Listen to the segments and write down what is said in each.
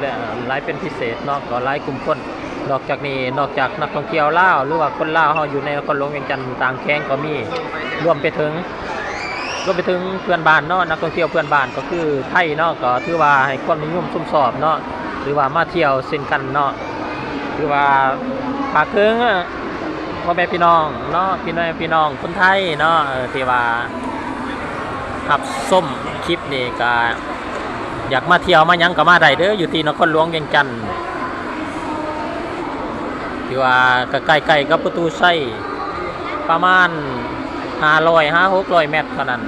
ແລະຫຼາຍເປັນພິເສດເນາະ ກໍຫຼາຍກຸ່ມຄົນ. ນອກຈາກນີ້ ນອກຈາກນັກທ່ອງທ່ຽວລາວ ຫຼືວ່າຄົນລາວເຮົາຢູ່ໃນນະຄອນຫຼວງວຽງຈັນ ຕ່າງແຂວງກໍມີ ລວມໄປເຖິງ ລວມໄປເຖິງເພື່ອນບ້ານເນາະ ນັກທ່ອງທ່ຽວເພື່ອນບ້ານກໍຄືໄທເນາະ ກໍຖືວ່າໃຫ້ຄວາມນິຍົມຊົມຊອບເນາະ ຫຼືວ່າມາທ່ຽວເຊັ່ນກັນເນາະ. ຖືວ່າຝາກເຖິງພໍ່ແມ່ພີ່ນ້ອງເນາະ ພີ່ນ້ອງ ພີ່ນ້ອງຄົນໄທເນາະ ເອີ ທີ່ວ່າຮັບຊົມຄລິບນີ້ ກະຢາກມາທ່ຽວມາຫຍັງກໍມາໄດ້ເດີ ຢູ່ທີ່ນະຄອນຫຼວງວຽງຈັນ ຖືວ່າກໍໃກ້ໆກັບປະຕູໄຊ ປະມານຫ້າຮ້ອຍຫາຫົກຮ້ອຍແມັດເທົ່ານັ້ນ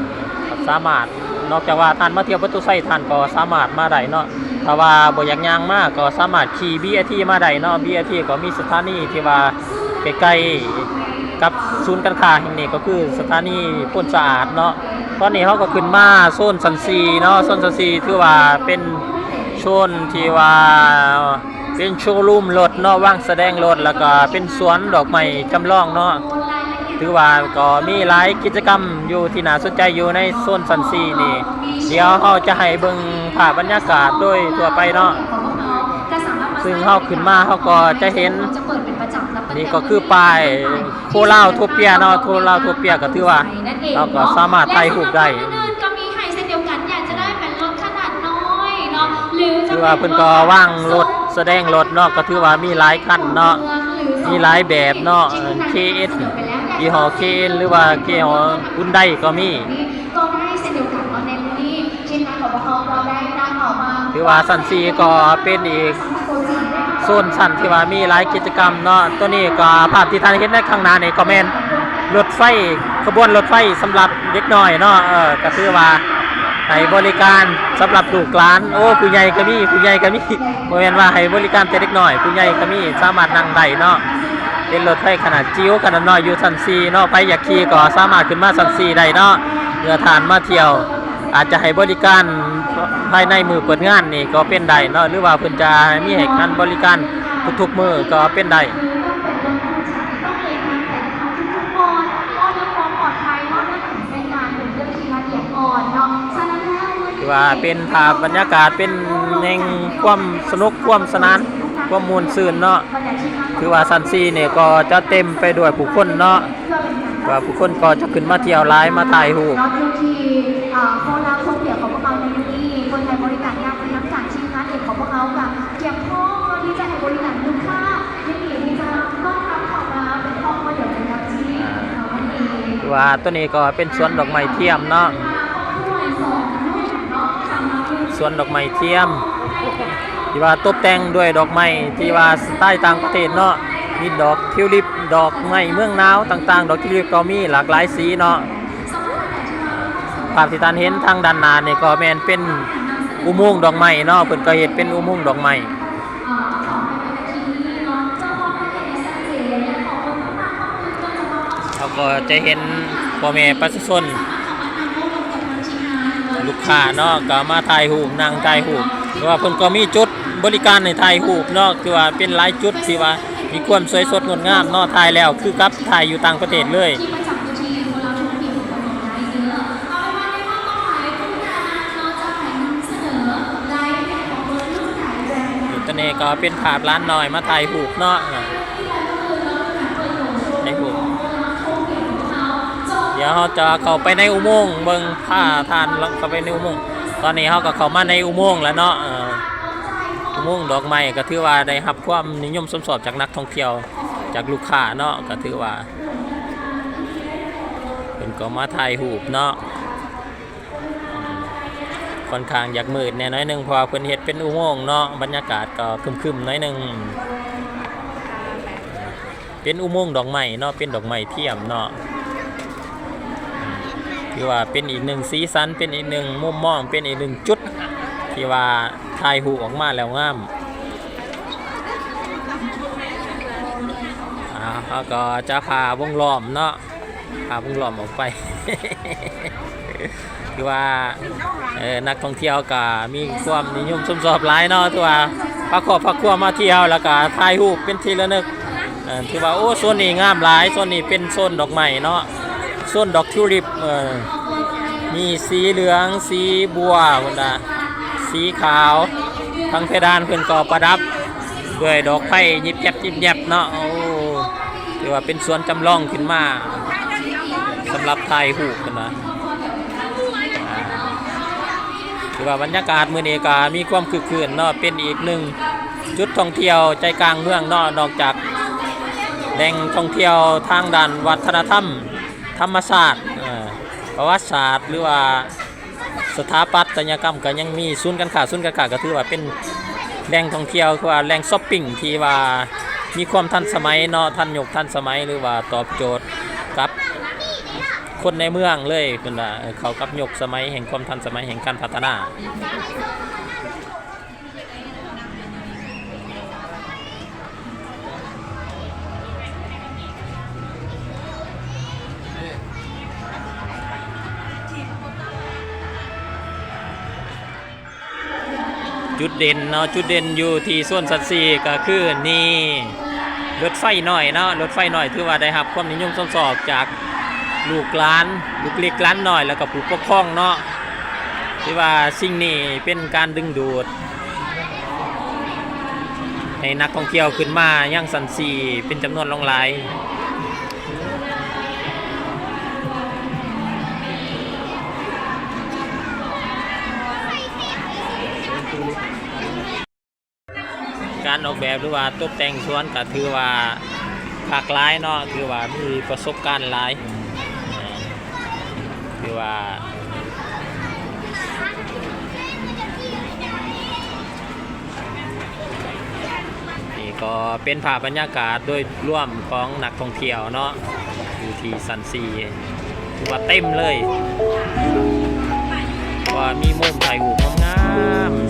ສາມາດ ນອກຈາກວ່າທ່ານມາທ່ຽວປະຕູໄຊ ທ່ານກໍສາມາດມາໄດ້ເນາະ. ຖ້າວ່າບໍ່ຢາກຍ່າງມາ ກໍສາມາດຂີ່ບີເອທີມາໄດ້ເນາະ. ບີເອທີກໍມີສະຖານີທີ່ວ່າໃກ້ໆກັບສູນການຄ້າແຫ່ງນີ້ ກໍຄືສະຖານີໂພນສະອາດເນາະ. ຕອນນີ້ເຮົາກໍຂຶ້ນມາໂຊນຊັ້ນສີ່ເນາະ. ໂຊນຊັ້ນສີ່ຖືວ່າເປັນໂຊນທີ່ວ່າ ເປັນໂຊຣູມລົດເນາະ ວາງສະແດງລົດ ແລ້ວກໍເປັນສວນດອກໄມ້ຈຳລອງເນາະ. ຖືວ່າກໍມີຫຼາຍກິດຈະກຳຢູ່ທີ່ໜ້າສົນໃຈຢູ່ໃນໂຊນຊັ້ນສີ່ນີ້. ດຽວເຮົາຈະໃຫ້ເບິ່ງພາບບັນຍາກາດໂດຍທົ່ວໄປເນາະ ຊຶ່ງເຮົາຂຶ້ນມາເຮົາກໍຈະເຫັນ ນີ້ກໍຄືປ້າຍໂຄລາວໂທເປຍເນາະ. ໂຄລາວໂທເປຍກໍຖືວ່າເຮົາກໍສາມາດຖ່າຍຮູບໄດ້. ກໍມີໃຫ້ເຊັ່ນດຽວກັນ ຢາກຈະໄດ້ເປັນລົດຂະໜາດນ້ອຍເນາະ ຫຼື ຖືວ່າເພິ່ນກໍວາງລົດສະແດງລົດເນາະ ກໍຖືວ່າມີຫຼາຍຄັນເນາະ ມີຫຼາຍແບບເນາະ ເຄເອັນ ຍີ່ຫໍ້ເຄເອັນ ຫຼືວ່າຍີ່ຫໍ້ຮຸນໄດກໍມີ. ກໍໄດ້ເຊັ່ນດຽວກັນເນາະ ໃນມື້ນີ້ທີມງານຂອງພວກເຮົາກໍໄດ້ນຳເອົາມາ ຖືວ່າຊັ້ນສີ່ກໍເປັນອີກໂຊນຊັ້ນທີ່ວ່າມີຫຼາຍກິດຈະກຳເນາະ. ຕົວນີ້ກໍພາບທີ່ທ່ານເຫັນໃນຂ້າງໜ້ານີ້ກໍແມ່ນລົດໄຟ ຂະບວນລົດໄຟສຳລັບເດັກນ້ອຍເນາະ ເອີ ກໍຖືວ່າໃຫ້ບໍລິການສຳລັບລູກຫຼານ ໂອ້ ຜູ້ໃຫຍ່ກໍມີ ຜູ້ໃຫຍ່ກໍມີ ບໍ່ແມ່ນວ່າໃຫ້ບໍລິການແຕ່ເດັກນ້ອຍ ຜູ້ໃຫຍ່ກໍມີ ສາມາດນັ່ງໄດ້ເນາະ. ເປັນລົດໄຟຂະໜາດຈິ້ວຂະໜາດນ້ອຍຢູ່ຊັ້ນສີ່ເນາະ ໃຜຢາກຂີ່ກໍສາມາດຂຶ້ນມາຊັ້ນສີ່ໄດ້ເນາະ. ເມື່ອທ່ານມາທ່ຽວ ອາດຈະໃຫ້ບໍລິການພາຍໃນມື້ເປີດງານນີ້ກໍເປັນໄດ້ເນາະ ຫຼືວ່າເພິ່ນຈະມີໃຫ້ການບໍລິການທຸກໆມື້ກໍເປັນໄດ້. ຖືວ່າເປັນພາບບັນຍາກາດ ເປັນແຫ່ງຄວາມສະໜຸກ ຄວາມສະໜານ ຄວາມມ່ວນຊື່ນເນາະ. ຖືວ່າຊັ້ນສີ່ນີ້ກໍຈະເຕັມໄປດ້ວຍຜູ້ຄົນເນາະ ວ່າຜູ້ຄົນກໍຈະຂຶ້ນມາທ່ຽວຫຼາຍ ມາຖ່າຍຮູບ. ທີ່ໂຄລາໂທເປຍຂອງພວກເຮົາໃນມື້ນີ້ ເປີດໃຫ້ບໍລິການຢ່າງເປັນທາງການ. ທີມງານເອງຂອງພວກເຮົາກໍກຽມພ້ອມທີ່ຈະໃຫ້ບໍລິການລູກຄ້າ ຍິນດີທີ່ຈະຕ້ອນຮັບເຂົ້າມາເປັນຄອບຄົວດຽວກັນກັບທີ່ເຮົານັ້ນເອງ. ຖືວ່າຕົວນີ້ກໍເປັນສວນດອກໄມ້ທຽມເນາະ ສວນດອກໄມ້ທຽມ ທີ່ວ່າຕົບແຕ່ງດ້ວຍດອກໄມ້ທີ່ວ່າສະໄຕຕ່າງປະເທດເນາະ ມີດອກທິວລິບ ດອກໄມ້ເມືອງໜາວຕ່າງໆ ດອກທິວລິບກໍມີຫຼາກຫຼາຍສີເນາະ. ພາບທີ່ທ່ານເຫັນທາງດ້ານໜ້ານີ້ກໍແມ່ນເປັນອຸໂມງດອກໄມ້ເນາະ ເພິ່ນກໍເຮັດເປັນອຸໂມງດອກໄມ້. ເຮົາກໍຈະເຫັນພໍ່ແມ່ປະຊາຊົນ ລູກຄ້າເນາະ ກໍມາຖ່າຍຮູບ ນັ່ງຖ່າຍຮູບ ເພາະວ່າເພິ່ນກໍມີຈຸດບໍລິການໃຫ້ຖ່າຍຮູບເນາະ ຄືວ່າເປັນຫຼາຍຈຸດທີ່ວ່າມີຄວາມສວຍສົດງົດງາມເນາະ ຖ່າຍແລ້ວຄືກັບຖ່າຍຢູ່ຕ່າງປະເທດເລີຍ. ຕົວນີ້ກໍເປັນພາບຫຼານນ້ອຍມາຖ່າຍຮູບເນາະ ໃນຮູບ. ດຽວເຮົາຈະເຂົ້າໄປໃນອຸໂມງເບິ່ງ ພາທ່ານເຂົ້າໄປໃນອຸໂມງ. ຕອນນີ້ເຮົາກໍເຂົ້າມາໃນອຸໂມງແລ້ວເນາະ ເອີ ອຸໂມງດອກໄມ້ ກໍຖືວ່າໄດ້ຮັບຄວາມນິຍົມຊົມຊອບຈາກນັກທ່ອງທ່ຽວ ຈາກລູກຄ້າເນາະ ກໍຖືວ່າເພິ່ນກໍມາຖ່າຍຮູບເນາະ. ຂ້ອນຂ້າງຢາກມືດແດ່ໜ້ອຍໜຶ່ງ ເພາະວ່າເພິ່ນເຮັດເປັນອຸໂມງເນາະ ບັນຍາກາດກໍຄຶມໆໜ້ອຍໜຶ່ງ. ເປັນອຸໂມງດອກໄມ້ເນາະ ເປັນດອກໄມ້ທຽມເນາະ ຖືວ່າເປັນອີກໜຶ່ງສີສັນ ເປັນອີກໜຶ່ງມຸມມອງ ເປັນອີກໜຶ່ງຈຸດທີ່ວ່າຖ່າຍຮູບອອກມາແລ້ວງາມ. ອ່າ ເຮົາກໍຈະພາວົງລ້ອມເນາະ ພາວົງລ້ອມອອກໄປ ຖືວ່າ ເອີ ນັກທ່ອງທ່ຽວກໍມີຄວາມນິຍົມຊົມຊອບຫຼາຍເນາະ ຖືວ່າພາຄອບພາຄົວມາທ່ຽວ ແລ້ວກໍຖ່າຍຮູບເປັນທີ່ລະນຶກ. ເອີ ຖືວ່າ ໂອ້ ໂຊນນີ້ງາມຫຼາຍ ໂຊນນີ້ເປັນໂຊນດອກໄມ້ເນາະ ໂຊນດອກທິວລິບ ເອີ ມີສີເຫຼືອງ ສີບົວ ພຸ້ນນະ ສີຂາວ. ທາງເພດານເພິ່ນກໍປະດັບດ້ວຍດອກໄຟຍິບແຢບຍິບແຢບເນາະ. ໂອ້ ຖືວ່າເປັນສວນຈຳລອງຂຶ້ນມາສຳລັບຖ່າຍຮູບເພິ່ນວ່າ. ອ່າ ຖືວ່າບັນຍາກາດມື້ນີ້ກໍມີຄວາມຄຶກຄື້ນເນາະ, ເປັນອີກໜຶ່ງຈຸດທ່ອງທ່ຽວໃຈກາງເມືອງເນາະ, ນອກຈາກແຫຼ່ງທ່ອງທ່ຽວທາງດ້ານວັດທະນະທຳ, ທຳມະຊາດ, ເອີ ປະຫວັດສາດ ຫຼືວ່າ ສະຖາປັດຕະຍະກຳກໍຍັງມີສູນການຄ້າ, ສູນການຄ້າກໍຖືວ່າເປັນແຫຼ່ງທ່ອງທ່ຽວ ຄືວ່າແຫຼ່ງຊັອບປິງທີ່ວ່າມີຄວາມທັນສະໄໝເນາະ, ທັນຍຸກທັນສະໄໝ ຫຼືວ່າຕອບໂຈດກັບຄົນໃນເມືອງເລີຍ, ເພິ່ນວ່າ ເອີ ເຂົ້າກັບຍຸກສະໄໝແຫ່ງຄວາມທັນສະໄໝແຫ່ງການພັດທະນາ. ຈຸດເດັ່ນເນາະ, ຈຸດເດັ່ນຢູ່ທີ່ສວນສັດສີ່ກໍຄືນີ້ ລົດໄຟນ້ອຍເນາະ, ລົດໄຟນ້ອຍຖືວ່າໄດ້ຮັບຄວາມນິຍົມຊົມຊອບຈາກລູກຫຼານ, ລູກເລັກຫຼານນ້ອຍ ແລ້ວກໍຜູ້ປົກຄອງເນາະ. ຖືວ່າສິ່ງນີ້ເປັນການດຶງດູດ ໃຫ້ນັກທ່ອງທ່ຽວຂຶ້ນມາຍັງຊັ້ນສີ່ເປັນຈຳນວນຫຼວງຫຼາຍ. ການອອກແບບ ຫຼືວ່າຕົບແຕ່ງສວນກໍຖືວ່າຫຼາກຫຼາຍເນາະ, ຖືວ່າມີປະສົບການຫຼາຍ, ຖືວ່າ ນີ້ກໍເປັນພາບບັນຍາກາດໂດຍລວມຂອງນັກທ່ອງທ່ຽວເນາະ ຢູ່ທີ່ຊັ້ນສີ່ ຖືວ່າເຕັມເລີຍ ເພາະວ່າມີມຸມຖ່າຍຮູບງາມໆ.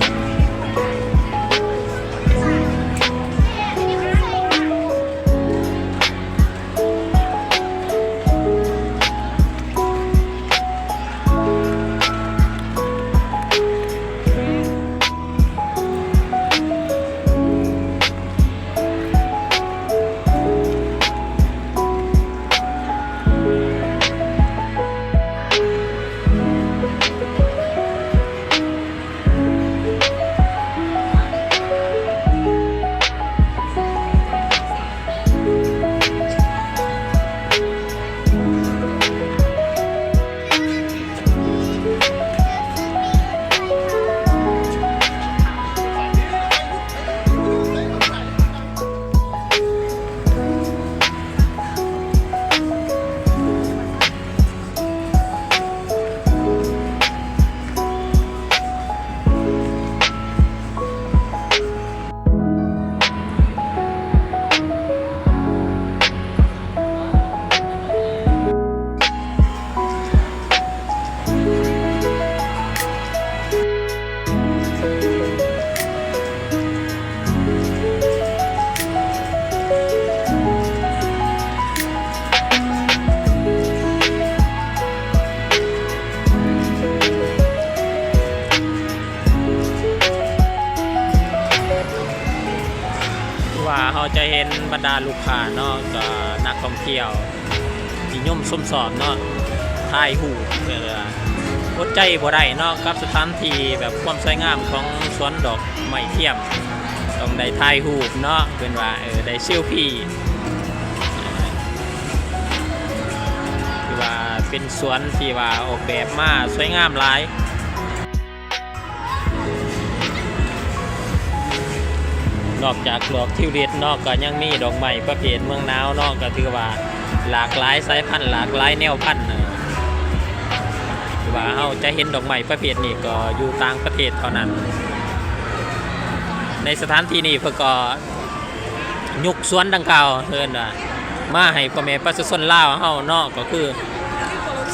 ວ່າເຮົາຈະເຫັນບັນດາລູກຄ້າເນາະ ກໍນັກທ່ອງທ່ຽວນິຍົມຊົມຊອບເນາະ ຖ່າຍຮູບ ອົດໃຈບໍ່ໄດ້ເນາະ ກັບສະຖານທີ່ແບບຄວາມສວຍງາມຂອງສວນດອກໄມ້ທຽມ ຕ້ອງໄດ້ຖ່າຍຮູບເນາະ ເພິ່ນວ່າ ເອີ ໄດ້ເຊວຟີ ຖືວ່າເປັນສວນທີ່ວ່າອອກແບບມາສວຍງາມຫຼາຍ. ນອກຈາກດອກທິວລິບເນາະ ກໍຍັງມີດອກໄມ້ປະເພດເມືອງໜາວເນາະ ກໍຖືວ່າຫຼາກຫຼາຍສາຍພັນ ຫຼາກຫຼາຍແນວພັນ ຖືວ່າເຮົາຈະເຫັນດອກໄມ້ປະເພດນີ້ກໍຢູ່ຕ່າງປະເທດເທົ່ານັ້ນ. ໃນສະຖານທີ່ນີ້ເພິ່ນກໍ ຍົກສວນດັ່ງກ່າວ ເອີ້ນວ່າ ມາໃຫ້ພໍ່ແມ່ປະຊາຊົນລາວເຮົາເນາະ ກໍຄື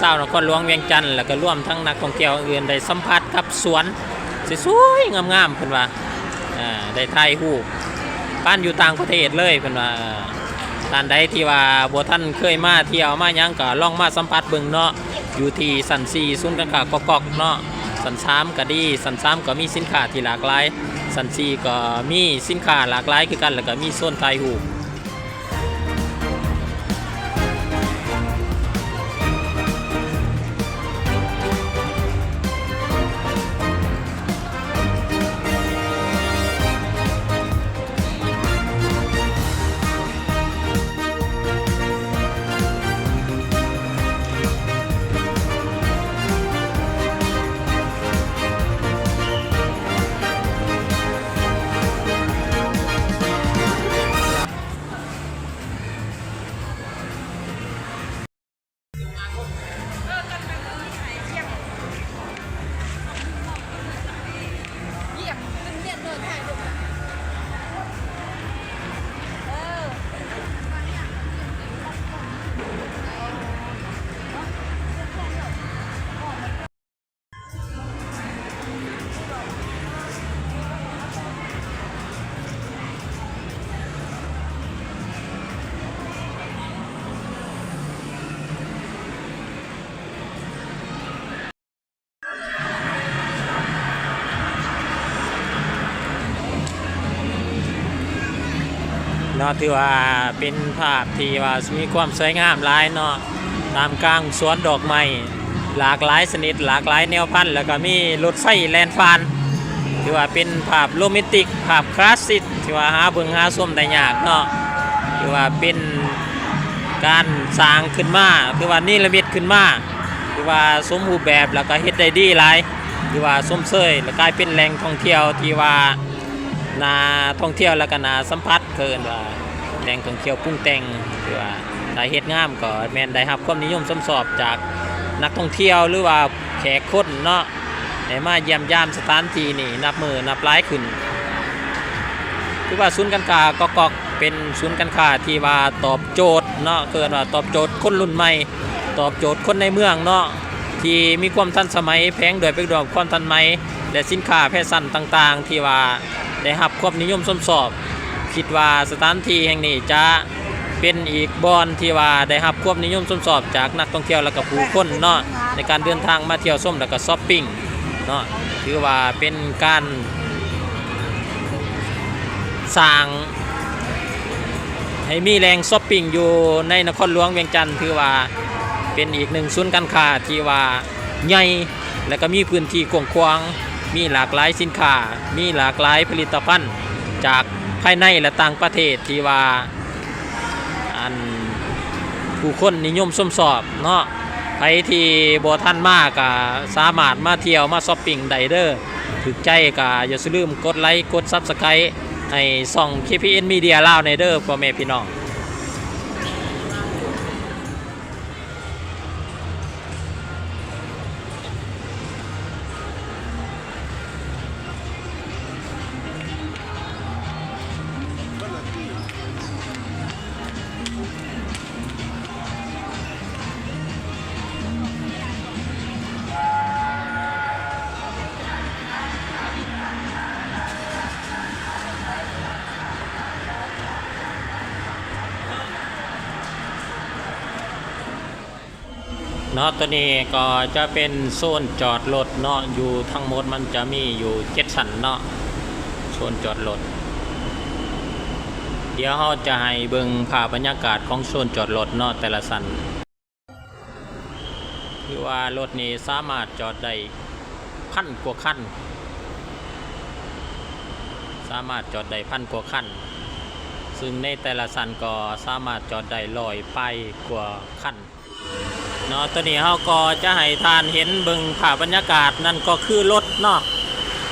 ຊາວນະຄອນຫຼວງວຽງຈັນ ແລ້ວກໍລວມທັງນັກທ່ອງທ່ຽວອື່ນໄດ້ສຳຜັດກັບສວນສວຍໆງາມໆ ເພິ່ນວ່າ ເອີ ໄດ້ຖ່າຍຮູບປານຢູ່ຕ່າງປະເທດເລີຍ ເພິ່ນວ່າ. ທ່ານໃດທີ່ວ່າບໍ່ທັນເຄີຍມາທ່ຽວມາຫຍັງ ກໍລອງມາສຳຜັດເບິ່ງເນາະ. ຢູ່ທີ່ຊັ້ນສີ່ ສູນການຄ້າກອກໆເນາະ, ຊັ້ນສາມກໍດີ, ຊັ້ນສາມກໍມີສິນຄ້າທີ່ຫຼາກຫຼາຍ, ຊັ້ນສີ່ກໍມີສິນຄ້າຫຼາກຫຼາຍຄືກັນ ແລ້ວກໍມີໂຊນຖ່າຍຮູບ. ເ ເນາະ ຖືວ່າເປັນພາບທີ່ວ່າມີຄວາມສວຍງາມຫຼາຍເນາະ ທ່າມກາງສວນດອກໄມ້ຫຼາກຫຼາຍຊະນິດ ຫຼາກຫຼາຍແນວພັນ ແລ້ວກໍມີລົດໄຟແລ່ນຜ່ານ ຖືວ່າເປັນພາບໂຣແມນຕິກ ພາບຄລາສສິກ ທີ່ວ່າຫາເບິ່ງຫາຊົມໄດ້ຍາກເນາະ ຖືວ່າເປັນການສ້າງຂຶ້ນມາ ຖືວ່າເນລະມິດຂຶ້ນມາ ຖືວ່າສົມຮູບແບບ ແລ້ວກໍເຮັດໄດ້ດີຫຼາຍ ຖືວ່າຊົມເຊີຍ ແລະ ກາຍເປັນແຫຼ່ງທ່ອງທ່ຽວທີ່ວ່າໜ້າທ່ອງທ່ຽວ ແລ້ວກໍໜ້າສຳຜັດ ເຂົາເອີ້ນວ່າແຫຼ່ງທ່ອງທ່ຽວປຸງແຕ່ງ ຖືວ່າຖ້າເຮັດງາມກໍແມ່ນໄດ້ຮັບຄວາມນິຍົມຊົມຊອບຈາກນັກທ່ອງທ່ຽວ ຫຼືວ່າແຂກຄົນເນາະ ໄດ້ມາຢ້ຽມຢາມສະຖານທີ່ນີ້ນັບມື້ນັບຫຼາຍຂຶ້ນ. ຖືວ່າສູນການຄ້າກອກກອກເປັນສູນການຄ້າທີ່ວ່າຕອບໂຈດເນາະ ເອີ້ນວ່າຕອບໂຈດຄົນລຸ້ນໃໝ່ ຕອບໂຈດຄົນໃນເມືອງເນາະ ທີ່ມີຄວາມທັນສະໄໝ ແຝງດ້ວຍໄປດ້ວຍຄວາມທັນສະໄໝ ແລະ ສິນຄ້າແຟຊັນຕ່າງໆ ທີ່ວ່າໄດ້ຮັບຄວາມນິຍົມຊົມຊອບ. ຄິດວ່າສະຖານທີ່ແຫ່ງນີ້ຈະ ເປັນອີກບ່ອນທີ່ວ່າໄດ້ຮັບຄວາມນິຍົມຊົມຊອບຈາກນັກທ່ອງທ່ຽວ ແລະ ກໍຜູ້ຄົນເນາະ ໃນການເດີນທາງມາທ່ຽວຊົມ ແລະ ກໍຊັອບປິງເນາະ ຖືວ່າເປັນການສ້າງໃຫ້ມີແຫຼ່ງຊັອບປິງຢູ່ໃນນະຄອນຫຼວງວຽງຈັນ ຖືວ່າເປັນອີກໜຶ່ງສູນການຄ້າທີ່ວ່າໃຫຍ່ ແລະ ກໍມີພື້ນທີ່ກວ້າງຂວາງ ມີຫຼາກຫຼາຍສິນຄ້າ ມີຫຼາກຫຼາຍຜະລິດຕະພັນຈາກພາຍໃນ ແລະ ຕ່າງປະເທດ ທີ່ວ່າ ອັນ ຜູ້ຄົນນິຍົມຊົມຊອບເນາະ ໃຜທີ່ບໍ່ທັນມາກໍສາມາດມາທ່ຽວມາຊັອບປິງໄດ້ເດີ. ຖືກໃຈກໍຢ່າລືມກົດໄລ ກົດ Subscribe ໃຫ້ຊ່ອງ KPN Media ລາວແດ່ເດີ ພໍ່ແມ່ພີ່ນ້ອງ. ເນາະ ຕົວນີ້ກໍຈະເປັນໂຊນຈອດລົດເນາະ ຢູ່ທັງໝົດມັນຈະມີຢູ່ເຈັດຊັ້ນເນາະ ໂຊນຈອດລົດ. ດຽວເຮົາຈະໃຫ້ເບິ່ງພາບບັນຍາກາດຂອງໂຊນຈອດລົດເນາະ ແຕ່ລະຊັ້ນ. ຖືວ່າລົດນີ້ສາມາດຈອດໄດ້ພັນກວ່າຄັນ ສາມາດຈອດໄດ້ພັນກວ່າຄັນ ຊຶ່ງໃນແຕ່ລະຊັ້ນກໍສາມາດຈອດໄດ້ຮ້ອຍປາຍກວ່າຄັນເນາະ. ຕອນນີ້ເຮົາກໍຈະໃຫ້ທ່ານເຫັນເບິ່ງພາບບັນຍາກາດ ນັ້ນກໍຄືລົດເນາະ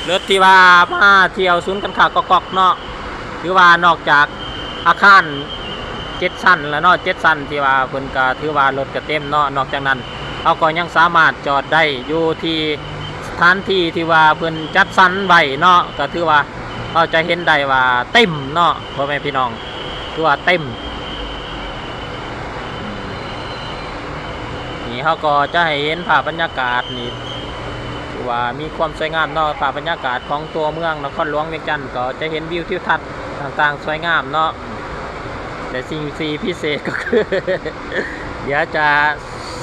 ລົດທີ່ວ່າມາທ່ຽວສູນການຄ້າກອກກອກເນາະ. ຖືວ່ານອກຈາກອາຄານເຈັດຊັ້ນແລ້ວເນາະ ເຈັດຊັ້ນທີ່ວ່າເພິ່ນກະຖືວ່າລົດກະເຕັມເນາະ. ນອກຈາກນັ້ນເຮົາກໍຍັງສາມາດຈອດໄດ້ຢູ່ທີ່ສະຖານທີ່ທີ່ວ່າເພິ່ນຈັດສັນໄວ້ເນາະ ກະຖືວ່າເຮົາຈະເຫັນໄດ້ວ່າເຕັມເນາະ ພໍ່ແມ່ພີ່ນ້ອງ ຖືວ່າເຕັມ. ນີ້ເຮົາກໍຈະໃຫ້ເຫັນພາບບັນຍາກາດນີ້ ຖືວ່າມີຄວາມສວຍງາມເນາະ ພາບບັນຍາກາດຂອງຕົວເມືອງນະຄອນຫຼວງວຽງຈັນ ກໍຈະເຫັນວິວທິວທັດຕ່າງໆສວຍງາມເນາະ. ແລະ ສິ່ງທີ່ພິເສດກໍຄື ດຽວຈະ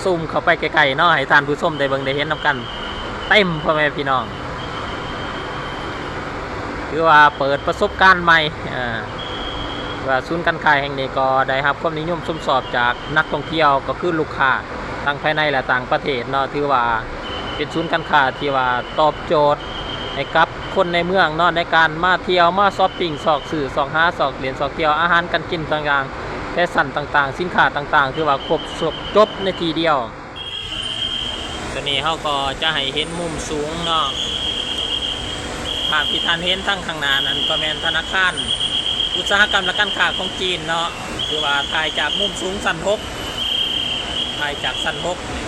ຊູມເຂົ້າໄປໃກ້ໆເນາະ ໃຫ້ທ່ານຜູ້ຊົມໄດ້ເບິ່ງໄດ້ເຫັນນຳກັນເຕັມ ພໍ່ແມ່ພີ່ນ້ອງ. ຖືວ່າເປີດປະສົບການໃໝ່ ເອີ ວ່າສູນການຄ້າແຫ່ງນີ້ກໍໄດ້ຮັບຄວາມນິຍົມຊົມຊອບຈາກນັກທ່ອງທ່ຽວ ກໍຄືລູກຄ້າທັງພາຍໃນ ແລະ ຕ່າງປະເທດເນາະ. ຖືວ່າເປັນສູນການຄ້າທີ່ວ່າຕອບໂຈດໃຫ້ກັບຄົນໃນເມືອງເນາະ ໃນການມາທ່ຽວ ມາຊັອບປິງ ຊອກຊື້ ຊອກຫາ ຊອກຫຼິ້ນ ຊອກທ່ຽວ ອາຫານການກິນຕ່າງໆ ແຟຊັນຕ່າງໆ ສິນຄ້າຕ່າງໆ ຖືວ່າຄົບ ຄົບຈົບໃນທີ່ດຽວ. ຕອນນີ້ເຮົາກໍຈະໃຫ້ເຫັນມຸມສູງເນາະ. ພາບທີ່ທ່ານເຫັນທາງຂ້າງໜ້ານັ້ນກໍແມ່ນທະນາຄານອຸດສາຫະກຳ ແລະ ການຄ້າຂອງຈີນເນາະ. ຖືວ່າຖ່າຍຈາກມຸມສູງຊັ້ນຫົກ ຖ່າຍຈາກຊັ້ນຫົກນີ້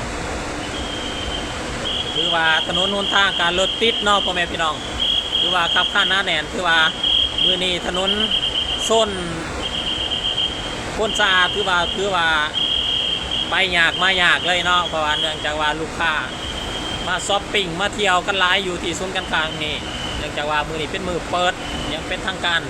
ຖືວ່າຖະໜົນຫົນທາງກະລົດຕິດເນາະ ພໍ່ແມ່ພີ່ນ້ອງ. ຖືວ່າຄັບຄາໜາແໜ້ນ ຖືວ່າມື້ນີ້ຖະໜົນໂຊນໂພນສະອາດ ຖືວ່າ ຖືວ່າໄປຍາກມາຍາກເລີຍເນາະ ເພາະວ່າເນື່ອງຈາກວ່າລູກຄ້າມາຊັອບປິງ ມາທ່ຽວກັນຫຼາຍຢູ່ທີ່ສູນການຄ້ານີ້ ເນື່ອງຈາກວ່າມື້ນີ້ເປັນມື້ເປີດຢ່າງເປັນທາງການ.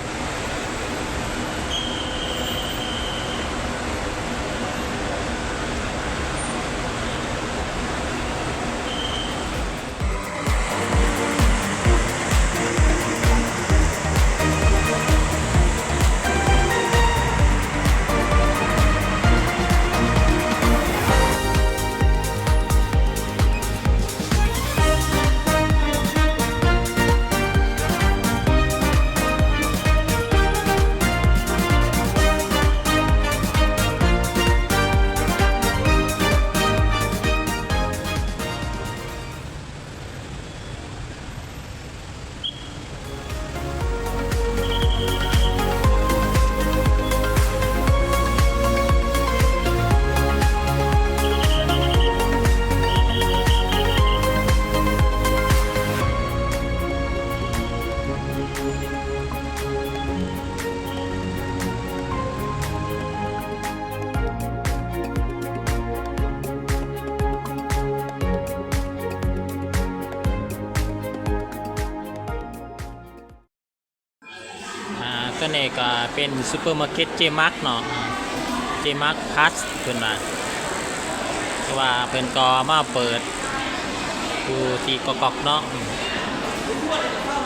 ຕົວນີ້ກໍເປັນຊຸບເປີມາເກັດເຈມາກເນາະ ເຈມາກພລັສເພິ່ນວ່າ ແຕ່ວ່າເພິ່ນກໍມາເປີດຢູ່ທີ່ກອກໆເນາະ.